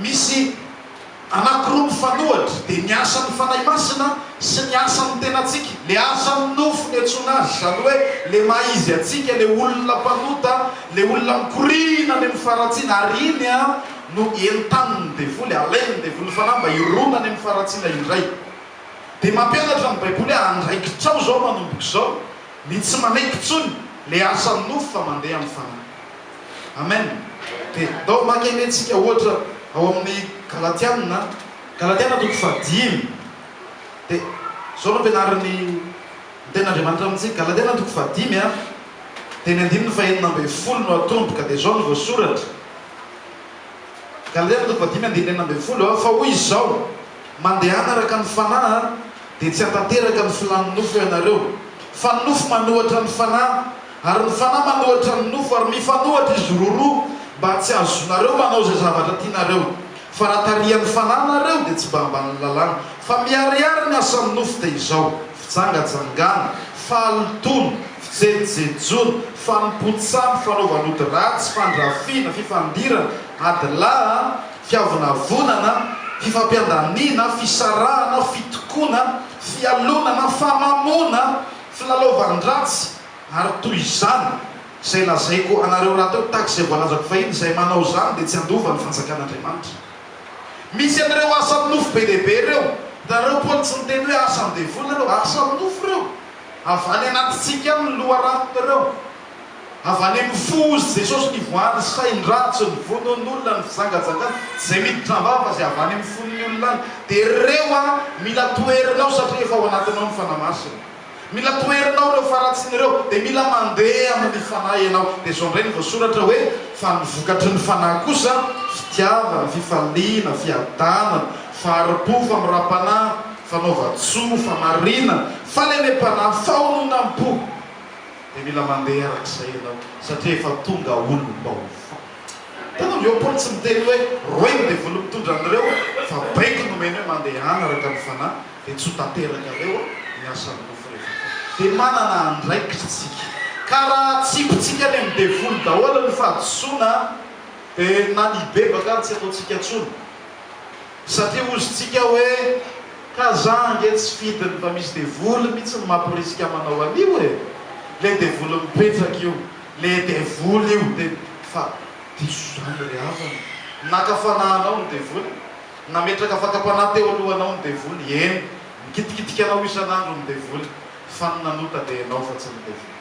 misy. Anankiroa mifanohatra, dia ny asan'ny Fanahy Masina sy ny asan'ny tenantsika. Le asan'ny nofo no iantsoana azy, izany hoe le maha izy antsika, le olona mpanota, le olona mikoriana any amin'ny faharatsiana, ary iny no entanin'ny devoly, alain'ny devoly fanahy mba hirona any amin'ny faharatsiana indray. Dia mampianatra ny Baiboly hoe andraikitrao izao manomboka izao ny tsy manaiky intsony le asan'ny nofo fa mandeha amin'ny Fanahy. Amen. Dia ndao hamaky anie tsika ohatra ao amin'ny Galatiana, Galatiana toko fahadimy. Dia izao no ampianarin'ny ny tenin'Andriamanitra amintsika, Galatiana toko fahadimy a, dia ny andininy fahenina ambin'ny folo no atomboka, dia izao no voasoratra. Galatiana toko fahadimy andininy 16 a, fa hoy izao, Mandehana araka ny Fanahy, dia tsy hatanteraka ny filàn'ny nofo ianareo. Fa ny nofo manohatra ny Fanahy, Ary ny fanahy manohatra ny nofo, ary mifanohatra izy roroa, mba tsy hahazoanareo manao izay zavatra tianareo. Fa raha tarihan'ny fanahy nareo, dia tsy mba ambanin'ny lalàna. Fa miharihary ny asan'ny nofo dia izao, fijangajangana, fahalotoana, fijejojejoana, fanompoan-tsampy, fanaovan'ody ratsy, fandrafiana, fifandirana, adilahy, fiavonavonana, fifampiandaniana, fisarahana, fitokoana, fialonana, famamoana, Filalaovan-dratsy, ary toy izany, izay lazaiko anareo rahateo, tahaka izay voalazako fahiny, izay manao izany dia tsy handova ny fanjakan'Andriamanitra. Misy an'ireo asan'ny nofo be dia be ireo. Hitanareo, Paoly tsy niteny hoe asan'ny devoly ireo, asan'ny nofo ireo. Avy any anatintsika any ny loharanon'ireo. Avy any amin'ny fo, hozy Jesosy, ny ivoahan'ny sain-dratsy, ny vonoan'olona, ny fijangajangana, tsy izay miditra am-bava fa izay avy any amin'ny fon'ny olona any. Dia ireo an, mila toherinao satria efa ao anatinao ny Fanahy Masina. Mila toherinao ireo faharatsiana ireo, dia mila mandeha amin'ny Fanahy ianao. Dia izao indray no voasoratra hoe, Fa ny vokatry ny Fanahy kosa, fitiavana, fifaliana, fiadanana, fahari-po, famoram-panahy, fanaovan-tsoa, famarinana, fahalemem-panahy, fahononam-po. Dia mila mandeha arak'izay ianao, satria efa tonga olom-baovao. Hitanao, eo Paoly tsy miteny hoe roy ny devoly mitondra an'ireo, fa baiko nomeny hoe mandehana araka ny Fanahy, dia tsy ho tanterakareo ny asan'ny nofo rehefa atao. Dia manana andraikitra isika. Ka raha atsipintsika any amin'ny devoly daholo ny fahadisoana, dia na ny hibebaka ary tsy ataontsika intsony. Satria hozy tsika hoe ka za ange tsy fidiny fa misy devoly mitsy no mamporisika manao an'io e! Le devoly mipetraka io, le devoly io de fa diso zany ry havana, naka fanahy anao ny devoly, nametraka fakam-panahy teo alohanao ny devoly, eny, mikitikitika anao isan'andro ny devoly, fa ny nanota de enao fa tsy ny devoly.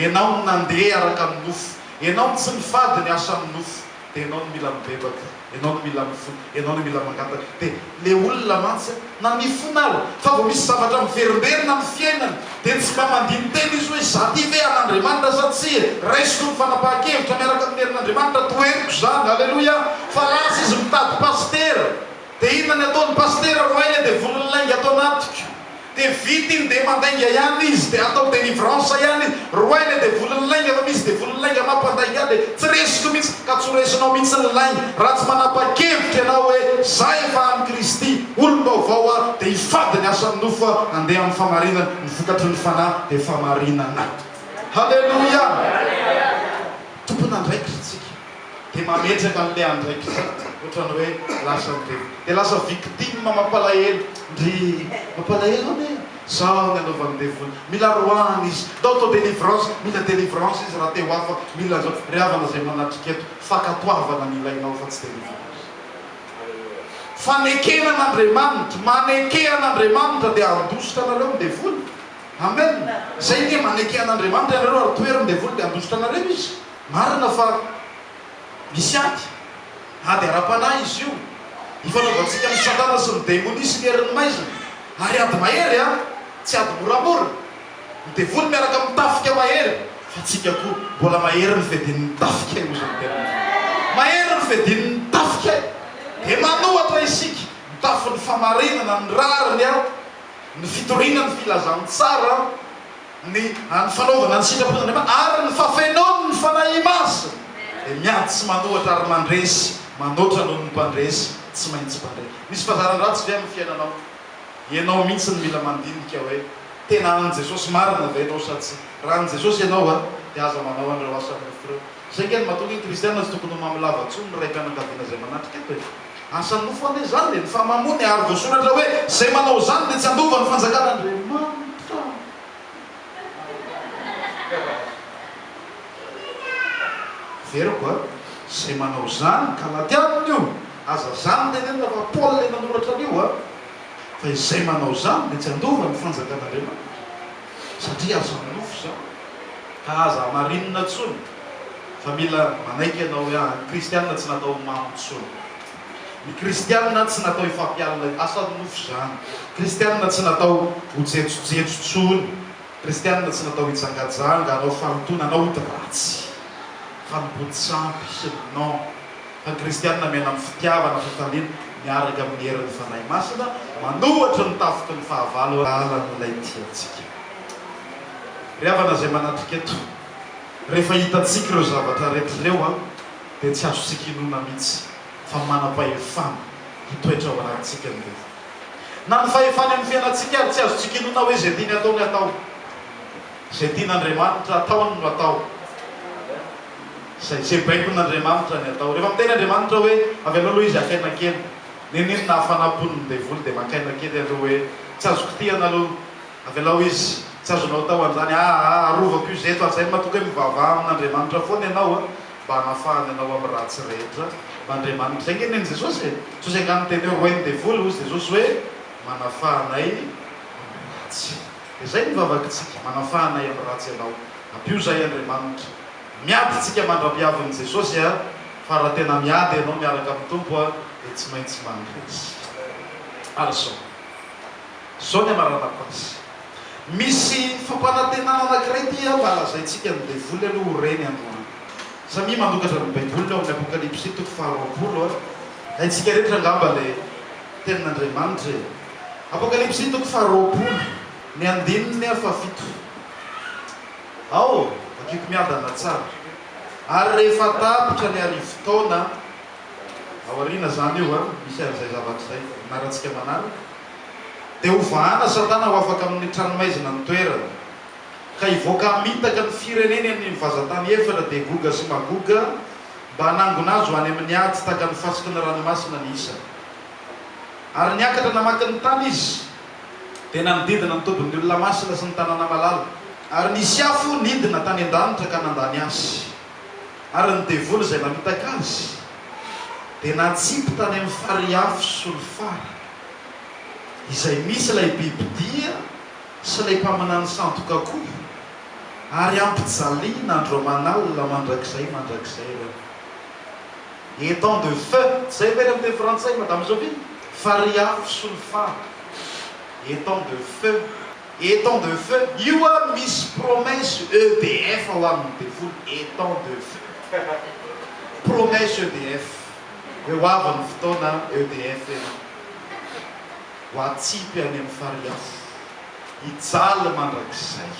Enao no nandeha araka ny nofo, enao no tsy nifady ny asan'ny nofo. Dia ianao no mila mibebaka, ianao no mila mifona, ianao no mila mangataka. Dia ilay olona mantsy na mifona ary fa vao misy zavatra miverimberina amin'ny fiainany dia tsy mba mandini-tena izy hoe izaho ity ve an'Andriamanitra sa tsia? Raisiko ny fanapahan-kevitra miaraka amin'ny herin'Andriamanitra, toheriko izany. Aleloia! Fa lasa izy mitady pasitera. Dia inona ny ataony? Pasitera roay ilay devolin'ny lainga ato anatiko. Dia vita iny dia mandainga ihany izy, dia atao délivrance ihany izy. Roay ilay devolin'ny lainga fa misy devolin'ny lainga mampandainga ahy dia tsy resiko mihitsy. Ka tsy ho resinao mihitsy ny lainga raha tsy manapa-kevitra ianao hoe za efa an'i Kristy, olom-baovao aho, dia hifady ny asan'ny nofo aho, handeha amin'ny famarinana, ny vokatry ny Fanahy dia famarinana. Haleloia! Tompon'andraikitra isika. Dia mametraka an'ilay andraikitra ohatran'ny hoe lasa ny devoly. Dia lasa victime mampalahelo. Ndry! Mampalahelo anie e! Zao ny anaovan'ny devoly. Mila roahana izy. Ndao atao délivrance. Mila délivrance izy raha te ho afaka. Mila an'izao. Ry havana izay manatrika eto, fankatoavana ny ilainao fa tsy délivrance. Fanekena an'Andriamanitra. Maneke an'Andriamanitra dia handositra anareo ny devoly. Amen! Izay nge maneke an'Andriamanitra ianareo ary tohero ny devoly dia handositra anareo izy. Marina fa misy ady, ady ara-panahy izy io, ifanaovantsika amin'i Satana sy ny demonia sy ny herin'ny maizina, ary ady mahery an! Tsy ady moramora. Ny devoly miaraka amin'ny tafika mahery, fa tsika koa mbola mahery ny fiadian'ny tafika e, hozy ny tenin'ny Tompo. Mahery ny fiadian'ny tafika e! Dia manohatra isika, mitafy ny famarinana, ny rariny an, ny fitoriana ny filazantsara an, ny ny fanaovana ny sitrapon'Andriamanitra ary ny fafenoany ny Fanahy Masina dia miady sy manohatra ary mandresy manoatra noho ny mpandresy tsy maintsy mpandresy. Misy fazaran-dratsy ve amin'ny fiainanao? Ianao mihitsy no mila mandinika hoe tena an'i Jesosy marina ve ianao sa tsia? Raha an'i Jesosy ianao a, dia aza manao an'ireo asan'ny nofo ireo. Izay ange no mahatonga ny kristiana tsy tokony ho mamo lava intsony ny raim-pianakaviana izay manatrika eto e. Asan'ny nofo anie izany e, ny fahamamoana e, ary voasoratra hoe izay manao izany dia tsy handova ny fanjakan'Andriamanitra. Averiko a, izay manao izany, Galatiana io, aza izany tenenina fa Paoly ilay nanoratra an'io a, fa izay manao izany dia tsy handova ny fanjakan'Andriamanitra, satria asan'ny nofo izany, ka aza hamarinina intsony, fa mila manaiky ianao hoe, ah, ny kristiana tsy natao ho mamo intsony. Ny kristiana tsy natao hifampialona, asan'ny nofo izany. Kristiana tsy natao ho jejojejo intsony. Kristiana tsy natao hijangajanga, hanao fahalotoana, hanao ody ratsy, fanompoan-tsampy sy ny non. Fa ny kristiana miaina amin'ny fitiavana, fifaliana, miaraka amin'ny herin'ny Fanahy Masina, manohatra ny tafiky ny fahavalo alalan'ilay tia antsika. Ry havana izay manatrika eto, rehefa hitantsika ireo zavatra rehetra ireo an, dia tsy azontsika inoana mihitsy fa manam-pahefana hitoetra ao anatintsika ny devoly. Na ny fahefany amin'ny fiainantsika ary tsy azontsika inoana hoe izay tiany atao ny atao. Izay tian'Andriamanitra ataony no atao. Izay, izay baikon'Andriamanitra ny atao. Rehefa miteny Andriamanitra hoe, avelao aloha izy haka aina kely. N'inon'inona hafanam-pon'ny devoly dia maka aina kely aloha hoe, tsy azo kitihana aloha. Avelao izy, tsy azonao atao an'izany, aa, arovako io zeto, ary izay no mahatonga hoe mivavaha amin'Andriamanitra foana ianao a, mba hanafahany anao amin'ny ratsy rehetra, mba Andriamanitra, izay ange nen'i Jesosy e, Jesosy angaha niteny hoe roahy ny devoly, hozy Jesosy hoe manafaha anay amin'ny ratsy, dia izay ny vavakitsika, manafaha anay amin'ny ratsy ianao, ampio izahay Andriamanitra, miady tsika mandra-piavin'i Jesosy a, fa raha tena miady ianao miaraka amin'ny Tompo a, dia tsy maintsy mandresy, ary izao. Izao ny amaranako azy. Misy fampanantenana anankiray ity mba lazaintsika ny devoly aloha ho reny androany. Samia manokatra ny Baiboliny ao amin'ny Apokalypsy toko faharoapolo a. Haintsika rehetra angamba ilay tenin'Andriamanitra e. Apokalypsy toko faharoapolo, ny andininy fahafito. Ao, vakiko miadana tsara. Ary rehefa tapitra ny arivotaona, aoriana izany io an, misy an'izay zavatra izay, anarantsika manaraka. Dia hovahana Satana ho afaka amin'ny tranomaizina ny toerany, ka hivoaka hamitaka ny fireneny amin'ny vazan-tany efatra, dia Goga sy Magoga, mba hanangona azy ho any amin'ny ady tahaka ny fasiky ny ranomasina ny isany. Ary niakatra namaky ny tany izy, dia nanodidina ny tobin'ny olona masina sy ny tanàna malala. Ary nisy afo nidina tany an-danitra ka nandany azy. Ary ny devoly izay namitaka azy dia natsipy tany amin'ny farihy afo solifara, izay misy ilay bibidia sy ilay mpaminany sandoka koa, ary hampijaliana andro aman'alina mandrakizay mandrakizay ireo. Étang de feu, tsy izay ve ny amin'ny teny frantsay Madame Sophie? Farihy afo solifara, étang de feu, étang de feu, io a misy promesse EDF ao aminy devoly, étang de feu, promesse EDF, hoe ho avy ny fotoana EDF ianao, ho atsipy any amin'ny farihy afo. Hijaly mandrakizay.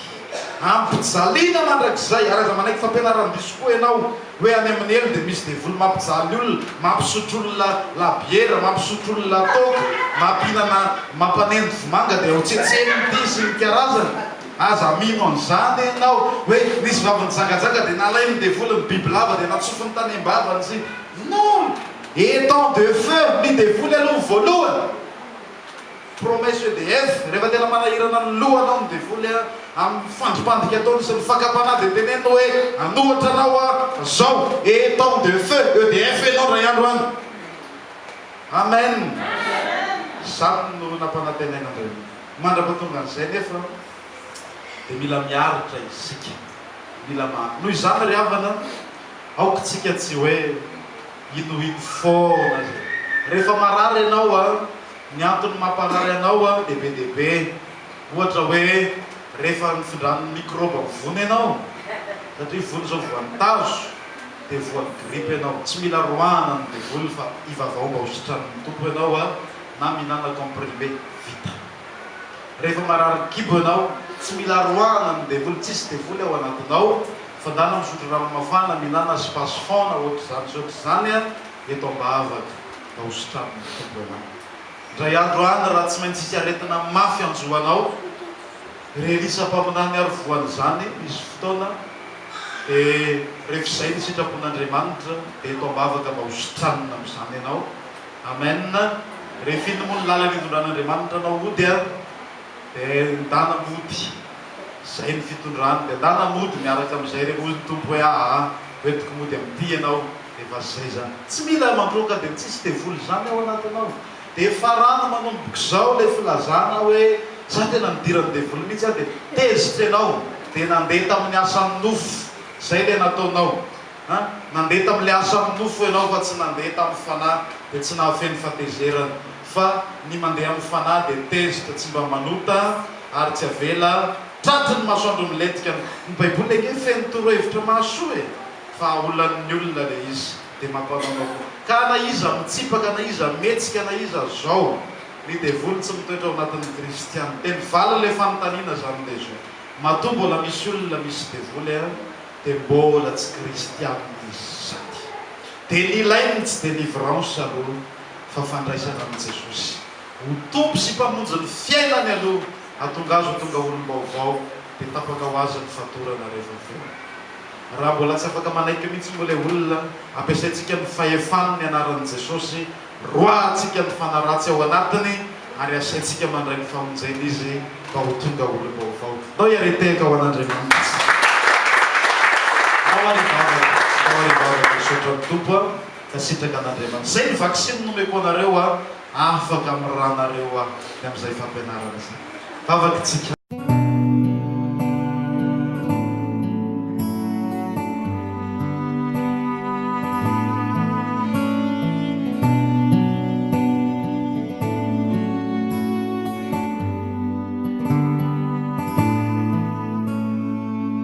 Ampijaliana mandrakizay. Ary aza manaiky fampianaran-diso koa ianao hoe any amin'ny helo dia misy devoly mampijaly olona, mampisotro olona labiera, mampisotro olona toaka, mampihinana, mampanendy vomanga dia ao tsetseniny ity sy ny karazany. Aza mino an'izany ianao hoe nisy vavy nijangajanga dia nalain'ny devoly ny bibilava dia natsofiny tany am-bavany sy. Non! Étang de feu ny devoly aloha voalohany. Promesse EDF, rehefa tena manahirana ny lohanao ny devoly amin'ny fandripandrika ataony sy ny fakam-panahy dia teneno hoe hanohatra anao aho zao, étang de feu, EDF ianao indray andro any. Amen! Izany no nampanantenain'Andriamanitra. Mandra-pahatongan'izay nefa dia mila miaritra isika. Mila ma. Noho izany ry havana, aoka isika tsy hoe hinohino foana izay. Rehefa marary ianao an, Ny antony mamparary anao dia be dia be. Ohatra hoe rehefa nifindran'ny mikraoba vony ianao, satria vony izao voan'ny tazo, dia voan'ny grippe ianao. Tsy mila roahana ny devoly fa ivavao mba ho sitranin'ny Tompo ianao na mihinana comprimé, vita. Rehefa marary kibo ianao, tsy mila roahana ny devoly, tsisy devoly ao anatinao, fa ndana misotro rano mafana, mihinana spasfon na ohatr'izany sy ohatr'izany eto am-bavaka. Mba ho sitranin'ny Tompo ianao. Indray andro any raha tsy maintsy hisy aretina mafy hanjo anao, ry Elisa mpaminany ary voan'izany misy fotoana, dia rehefa izay ny sitrapon'Andriamanitra dia eto am-bavaka mba ho sitranina amin'izany ianao. Amen. Rehefa iny moa ny lalana itondran'Andriamanitra anao hody an, dia ndana mody. Izay ny fitondrany. Dia ndana mody miaraka amin'izay re hoy ny Tompo hoe aa, hoentiko mody amin'ity ianao. Efa zay zany. Tsy mila mandroaka dia tsisy devoly zany ao anatinao. Dia farano manomboka izao ilay filazana hoe za tena nidiran'ny devoly mihitsy aho dia tezitra ianao dia nandeha tamin'ny asan'ny nofo. Zay ilay nataonao. An! Nandeha tamin'ilay asan'ny nofo ianao fa tsy nandeha tamin'ny fanahy dia tsy nahafeno fatezerana. Fa ny mandeha amin'ny fanahy dia tezitra tsy mba manota ary tsy avela tratry ny masoandro milentika. Ny baiboly ange feno torohevitra mahasoa e! Fa olan'ny olona le izy de mampanaonao koa. Ka na iza mitsipaka na iza mihetsika na iza zao, ny devoly tsy mitoetra ao anatin'ny kristiana. De mivaly le fanontaniana zany le zao. Matoa mbola misy olona misy devoly an, de mbola tsy kristiana izy sady. De ny ilainy tsy delivrance aloha fa fandraisana an'i Jesosy ho Tompo sy Mpamonjy ny fiainany aloha hatonga azy ho tonga olom-baovao de tapaka ho azy ny fatorana rehefa avy eo. Raha mbola tsy afaka manaiky mihitsy moa ilay olona, ampiasaintsika ny fahefany ny anaran'i Jesosy, roahantsika ny fanahy ratsy ao anatiny ary asaintsika mandray ny famonjena izy mba ho tonga olom-baovao. Ndao hiara-hitehaka ho an'Andriamanitra isika. Ndao ary hivavaka, ndao ary hivavaka hisaotra ny Tompo a, ka sitraka an'Andriamanitra. Izay ny vaksiny nomeko anareo a, afaka amin'ny rànareo aho ny amin'izay fampianarana izay. Vavaka isika.